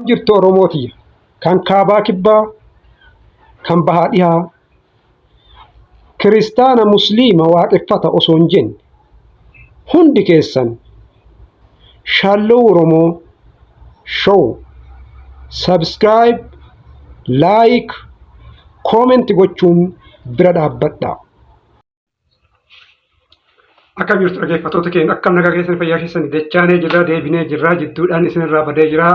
Jirtu Oromoo tiyya. Kan kaabaa kibbaa, kan bahaa dhihaa, kiristaana musliima waaqeffata osoo hin jenne hundi keessan Shaalloo Oromoo Show subscribe, like, comment gochuun bira dhaabbadhaa. Akkam jirtu dhaggeeffattoota keenya, akkam nagaa keessan, fayyaa keessan? Dachaanee jirra, deebinee jirra, jidduudhaan isinirraa badee jira.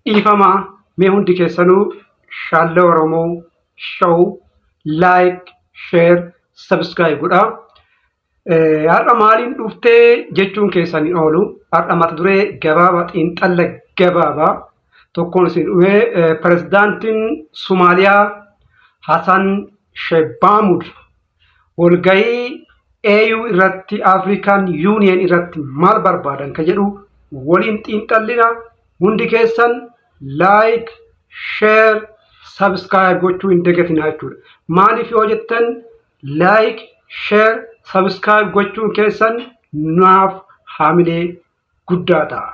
Dhiifamaa. Mee hundi keessanuu Shaalloo Oromoo Show like, share, subscribe godhaa. Har'a maaliin dhuftee jechuun keessan hin oolu. Har'a mata duree gabaabaa, xiinxalla gabaabaa tokkoon isin dhufee. Pirezidaantiin Somaaliyaa Hasan Sheikh Mohamud walgahii AU irratti, African Union irratti maal barbaadan ka jedhu waliin xiinxallina. Hundi keessan like, share, subscribe gochuu hin dagatinaa jechuudha. Maaliif yoo jettan, like, share, subscribe gochuun keessan naaf haamilee guddaa ta'a.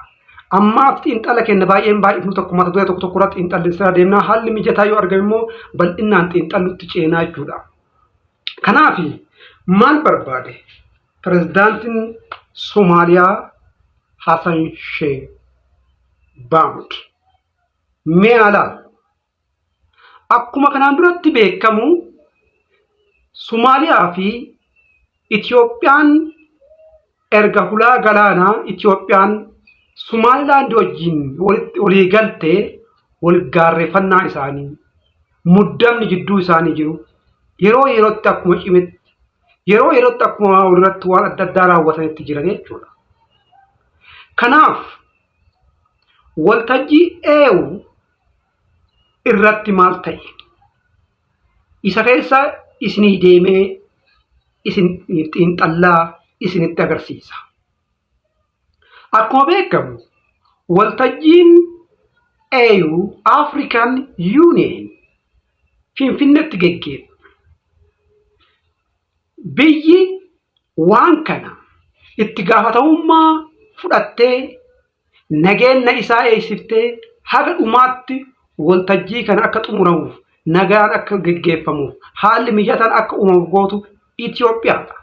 Ammaaf xiinxala kenna baay'een baay'ifnu tokko mata duree tokko tokko irratti xiinxallisaa deemnaa, haalli mijataa yoo argame immoo bal'inaan xiinxallutti ceenaa jechuudha. Kanaaf maal barbaade pirezidaantiin Somaaliyaa Hassan Sheikh Mohamud? Mee ilaali. Akkuma kanaan duratti beekamu, Somaaliyaa fi Itiyoophiyaan erga hulaa galaanaa Itiyoophiyaan Somaalilaand wajjin walii galtee wal gaarreeffannaa isaanii, muddamni jidduu isaanii jiru yeroo yerootti akkuma cimetti, yeroo yerootti akkuma walirratti waan adda addaa raawwatanitti jiran jechuudha. Kanaaf waltajjii AU irratti maal ta'e? Isa keessa isinii deemee isin xiinxallaa isinitti agarsiisa. Akkuma beekamu, waltajjiin AU, African Union, Finfinneetti geggeeffame. Biyyi waan kana itti gaafatamummaa fudhattee nageenya isaa eegsiftee haga dhumaatti waltajjii kana akka xumuramuuf, nagaan akka geggeeffamuuf, haalli mijataan akka uumamuuf gootu Itoophiyaadha.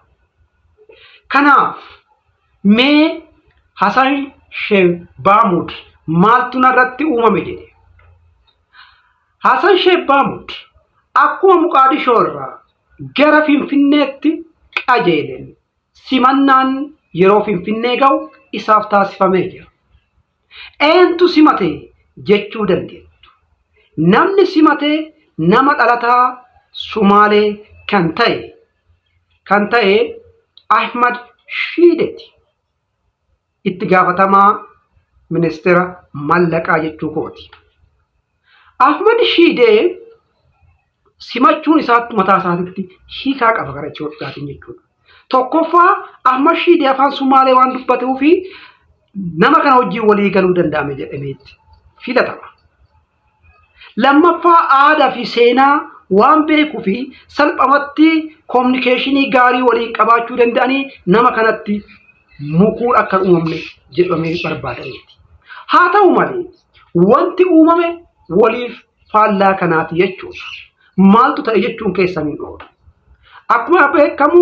Kanaaf mee Hasan Sheikh Mohamud maaltu narratti uumame jedhe. Hasan Sheikh Mohamud akkuma Muqaadishoo irraa gara Finfinneetti qajeelen simannaan yeroo Finfinnee ga'u isaaf taasifamee jira. Eentu simate jechuu dandeettu. Namni simate nama dhalataa Sumaalee kan ta'e Ahmad Shiideeti. Itti gaafatamaa ministeera mallaqaa jechuu kooti. Ahmad Shiidee simachuun isaatti mataa isaatitti hiikaa qaba gara Itiyoophiyaatiin jechuudha. Tokkoffaa, Ahmad Shiidee afaan Sumaalee waan dubbatuu fi nama kana wajjin walii galuu danda'ame jedhameetti filatama. Lammaffaa, aadaa fi seenaa waan beekuu fi salphamatti communication gaarii waliin qabaachuu danda'anii nama kanatti mukuun akka hin uumamne jedhamee barbaadameeti. Haa ta'u malee, wanti uumame waliif faallaa kanaati jechuudha. Maaltu ta'e jechuun keessan hin oolu. Akkuma beekamu,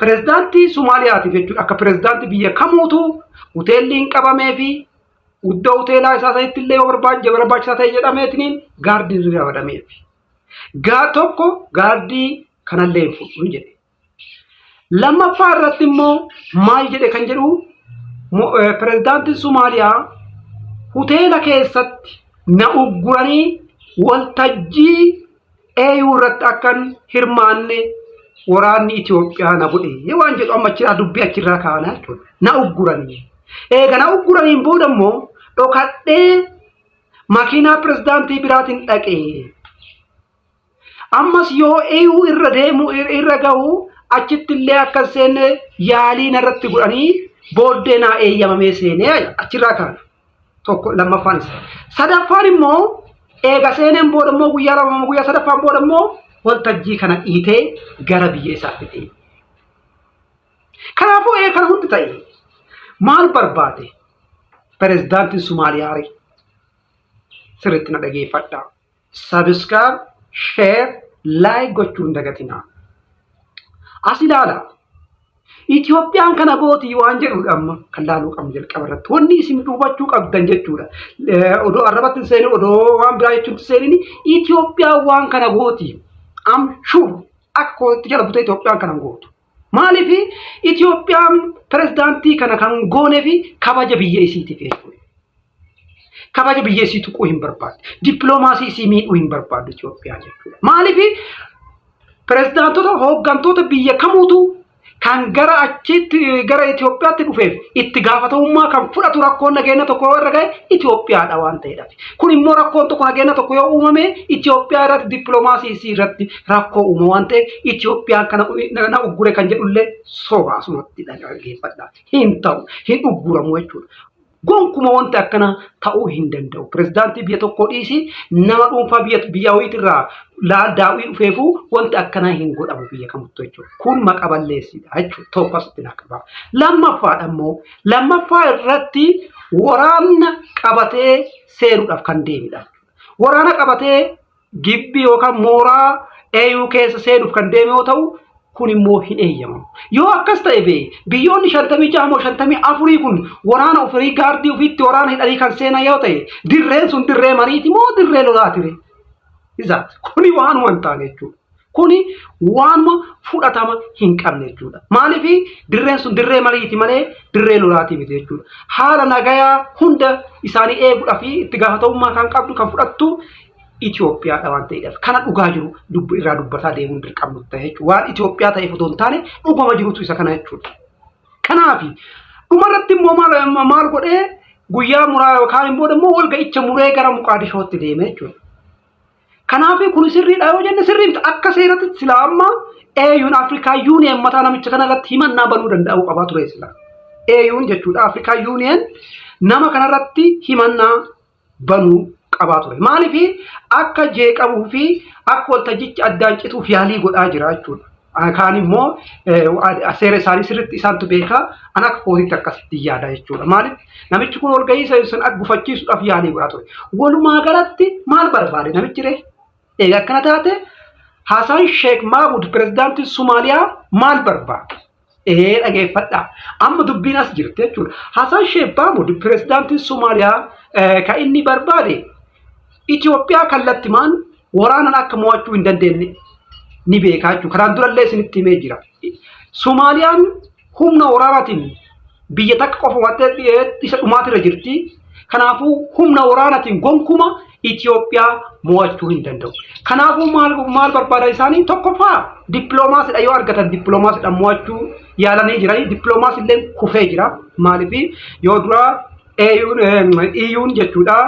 pirezidaantii Somaaliyaatiif jechuudha, akka pirezidaantii biyya kamuutu hoteelli hin qabamee fi iddoo hoteelaa isaa sanitti illee yoo barbaachisaa ta'e jedhameetiniin gaardiin ramadameef. Gaa tokko gaardii kanallee hin fudhu jedhe. Lammaffaa irratti immoo maal jedhe kan jedhu, pirezidaantiin Somaaliyaa hoteela keessatti na ugguranii waltajjii AU irratti akkan hirmaanne waraanni Itoophiyaa na godhe waan jedhu amma achirraa dubbii achirraa kaa'anaa jechuudha. Na ugguranii. Eega na ugguraniin booda immoo dhokadhee makiinaa pirezidaantii biraatiin dhaqee, ammas yoo AU irra deemu irra gahu achitti illee akka hin seenne yaalii narratti godhanii booddee naa eeyyamamee seenee achirraa kaana. Tokko lammaffaan isa. Sadaffaan immoo eega seeneen booda immoo guyyaa 2, guyyaa sadaffaan booda immoo waltajjii kana dhiitee gara biyya isaatti deeme. Kanaafuu ee kana hundi ta'e maal barbaade pirezidaantiin Somaaliyaa ree? Sirriitti na dhageeffadhaa. Subscribe, share, like gochuu hin dagatinaa. As ilaala. Itoophiyaan kana gootii waan jedhudha amma kan laaluu qabnu jalqaba irratti. Wanni isin hubachuu qabdan jechuudha. Odoo arrabatti hin seenin, odoo waan biraa jechuun hin seenin, Itoophiyaan waan kana gootii. I'm sure akka kootti jala butee Itoophiyaan kana hin gootu. Maaliif Itoophiyaan pirezidaantii kana kan goonee fi kabaja biyya isiitiif jechuudha. Kabaja biyya isii tuquu hin barbaaddu. Dippiloomaasii isii miidhuu hin barbaaddu Itoophiyaan jechuudha. Maaliif pirezidaantota hooggantoota biyya kamuutu kan gara achitti gara Itoophiyaatti dhufeef itti gaafatamummaa kan fudhatu rakkoon nageenya tokko yoo irra gahe Itoophiyaadha waan ta'eedhaaf. Kun immoo rakkoon tokko nageenya tokko yoo uumame Itoophiyaa irratti dippiloomaasii isii irratti rakkoo uuma waan ta'eef Itoophiyaan kana na uggure kan jedhullee soba asumatti dhaggeeffadha. Hin ta'u, hin ugguramu jechuudha. Gonkuma wanti akkana ta'uu hin danda'u. Pirezidaantii biyya tokkoo dhiisi nama dhuunfaa biyya biyya wayiitirraa daawwii dhufeefuu wanti akkanaa hin godhamu biyya kamittuu jechuudha. Kun maqa balleessiidha jechuudha. Tokko asitti naa qaba. Lammaffaadha immoo lammaffaa irratti waraana qabatee seenuudhaaf kan deemidha. Waraana qabatee gibbii yookaan mooraa AU keessa seenuuf kan deeme yoo ta'u, kun immoo hin eeyyamamu. Yoo akkas ta'e bee biyyoonni 56 moo 54 kun waraana ofii gaardii ofiitti waraana hidhanii kan seenan yoo ta'e dirreen sun dirree mariiti moo dirree lolaati ree? Izaat kuni waanuma hin taane jechuudha. Kuni waanuma fudhatama hin qabne jechuudha. Maaliif dirreen sun dirree mariiti malee dirree lolaatii miti jechuudha. Haala nagayaa hunda isaanii eeguudhaaf itti gaafatamummaa kan qabdu kan fudhattu Itoophiyaadha waan ta'eedhaaf. Kana dhugaa jiru dubbi irraa dubbataa deemuun dirqama nutti ta'e jechuudha. Waan Itoophiyaa ta'eef otoo hin taane dhugama jirutu isa kana jechuudha. Kanaaf dhumarratti immoo maal maal godhee guyyaa muraa yookaan immoo immoo walga'icha muree gara Muqaadishootti deeme jechuudha. Kanaaf kun sirriidha yoo jenne sirrii miti. Akka seeratti silaa amma AU'n Afrikaa Union mataa namicha kana irratti himannaa banuu danda'uu qabaa ture silaa. AU'n jechuudha Afrikaa Union nama kanarratti himannaa banuu qabaa ture. Maaliif akka jeeqamuu fi akka waltajjichi addaan cituuf yaalii godhaa jira jechuudha. Kaan immoo seera isaanii sirriitti isaantu beeka. An akka kootiitti akkasitti yaada jechuudha. Maaliif namichi kun walgahii sana akka gufachiisuudhaaf yaalii godhaa ture. Walumaa galatti maal barbaade namichi ree? Egaa akkana taate Haasaan Sheek Maamud pirezidaantiin Somaaliyaa maal barbaade? Ee dhageeffadhaa. Amma dubbiin as jirti jechuudha. Hasan Sheek Maamud pirezidaantiin Somaaliyaa kan inni barbaade Itoophiyaa kallattimaan waraanaan akka mo'achuu hin dandeenye ni beekaa jechuudha. Kanaan durallee isinitti himee jira. Somaaliyaan humna waraanaatiin biyya takka qofa wattee isa dhumaatirra jirti. Kanaafuu humna waraanaatiin gonkuma Itoophiyaa mo'achuu hin danda'u. Kanaafuu maal maal barbaada isaanii tokkoffaa dippiloomaasiidha yoo argatan dippiloomaasiidha mo'achuu yaalanii jiranii dippiloomaasii illee kufee jira. Maaliif yoo duraa EU'n jechuudha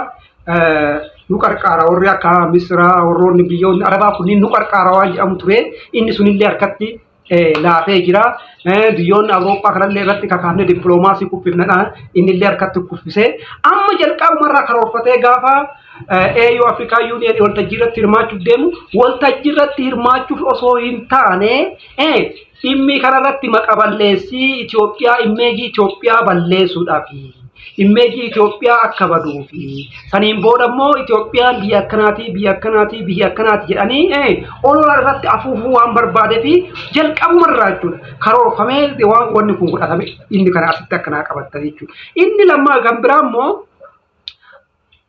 nu qarqaara warri akka Misraa warroonni biyyoonni Arabaa kunniin nu qarqaara waan jedhamu ture inni sunillee harkatti laafee jira. Biyyoonni Awurooppaa kanallee irratti kakaafne dippiloomaasii kuffifnadha. Innillee harkatti kuffisee amma jalqabumarraa karoorfatee gaafa AU Afrikaa Union waltajjii irratti hirmaachuuf deemu waltajjii irratti hirmaachuuf osoo hin taane dhimmi kanarratti maqa balleessii Itoophiyaa immeejii Itoophiyaa balleessuudhaafi. Immeejii Itoophiyaa akka baduufi saniin booda immoo Itoophiyaan biyya akkanaati biyya akkanaati biyya akkanaati jedhanii olola irratti afuufuu waan barbaadeefi jalqabuma irraa jechuudha karoorfamee waan wanni kun godhatame inni kana asitti akkanaa qabatta jechuudha. Inni lammaa kan biraa immoo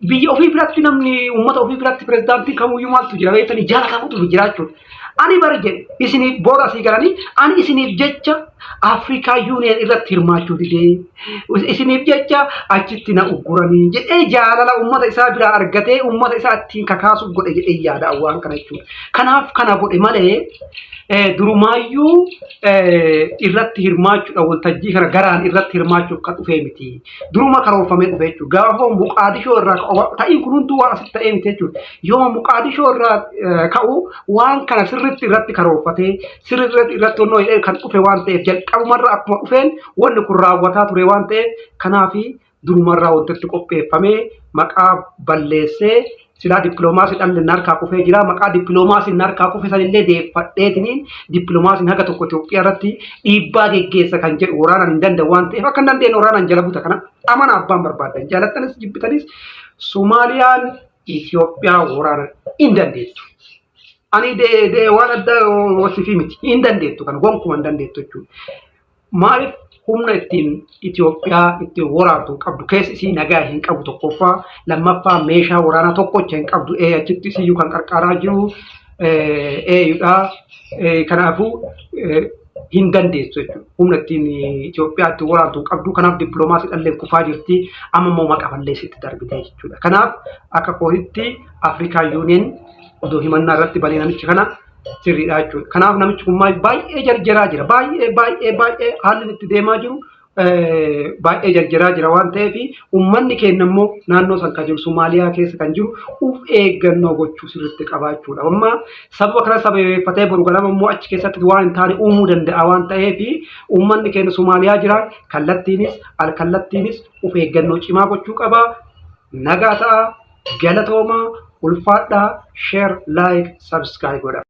biyya ofii biratti namni uummata ofii biratti pirezidaantiin kamuyyuu maaltu jira beektanii jaalatamutu jira jechuudha. Ani bari jedhe isiniif boora asii galanii ani isiniif jecha Afrikaa Yuuniyeen irratti hirmaachuu didee isiniif jecha achitti na ugguranii jedhee jaalala uummata isaa biraa argatee uummata isaa ittiin kakaasuuf godhe jedhee yaada waan kana jechuudha. Kanaaf kana godhe malee durumaayyuu irratti hirmaachuudha waltajjii kana garaan irratti hirmaachuuf kan dhufee miti. Duruma karoorfamee dhufe jechuudha. Gaafa Muqaadishoo irraa ka'u ta'iin kun hunduu waan asitti ta'ee miti jechuudha. Yoo Muqaadishoo irraa ka'u waan kana sirriitti irratti karoorfatee sirriitti irratti onnoo jedhee kan dhufe waan ta'eef jalqabumarra akkuma dhufeen wanni kun raawwataa ture waan ta'eef kanaafi durumarraa wanti itti qopheeffamee maqaa balleessee silaa dippiloomaasii dhalli narkaa kufee jira. Maqaa dippiloomaasiin narkaa kufe sanillee deeffadheetiniin dippiloomaasiin haga tokko Itoophiyaa irratti dhiibbaa geggeessa kan jedhu waraanaan hin danda'u waan ta'eef akka hin dandeenye waraanaan jala buta kana amana abbaan barbaadan jaalattanis jibbitanis Somaaliyaan Itoophiyaa waraanan hin dandeettu. Ani waan addaa wasifii miti, hin dandeettu, kana gonkumaa hin dandeettu jechuudha. Maaliif? Humna ittiin Itoophiyaa ittiin waraantu hin qabdu. Keessi isii nagaa hin qabu tokkoffaa. Lammaffaa, meeshaa waraanaa tokkocha hin qabdu. Achitti isiyyuu kan qarqaaraa jiru eeyudha. Kanaafuu hin dandeessu jechuudha. Humna ittiin Itoophiyaa ittiin waraantu hin qabdu. Kanaaf dippiloomaasii dhalleen kufaa jirti. Amma immoo maqa balleessitti darbite jechuudha. Kanaaf akka kootitti African Union odoo himannaa irratti banee namicha kana sirriidha jechuudha. Kanaaf namichi kun maal baay'ee jarjaraa jira. Baay'ee baay'ee baay'ee haalli itti deemaa jiru baay'ee jarjaraa jira waan ta'eef, uummanni keenya immoo naannoo san kan jiru, Somaaliyaa keessa kan jiru, uf eeggannoo gochuu sirriitti qaba jechuudha. Amma sababa kana sababeeffatee boru ganama immoo achi keessatti waan hin taane uumuu danda'a waan ta'eef, uummanni keenya Somaaliyaa jira kallattiinis alkallattiinis uf eeggannoo cimaa gochuu qaba. Nagaa ta'a, galatoomaa, ulfaadhaa, share, like, subscribe godha.